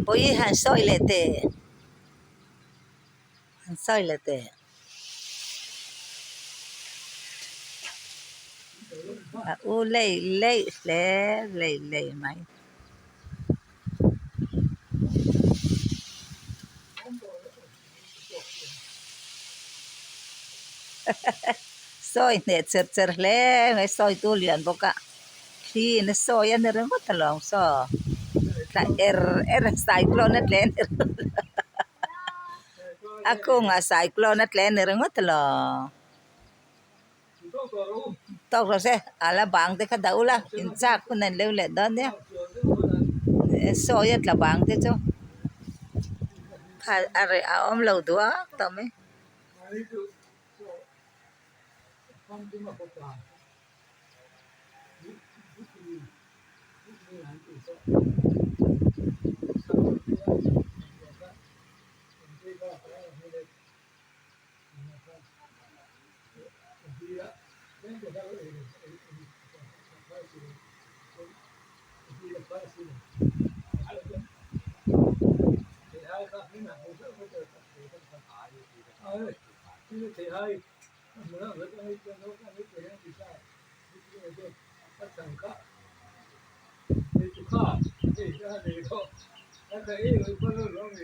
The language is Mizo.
Bawihi han sawi leh teh han sawi leh teh. A u lei leih hle lei lei mai. Sawi hneh cher cher hle mai sawi tu lian bawk a thli in a sawi a ni ringawt alawm saw tla er er a cyclone a tle a ni a kungah cyclone a tle a ni ringawt alawm tawk rawh se a la bang te kha dah ula in chak hun a in lo leh dawn nia sawi a tla bang te chu kha a reh a awm lo duh a tawh mai.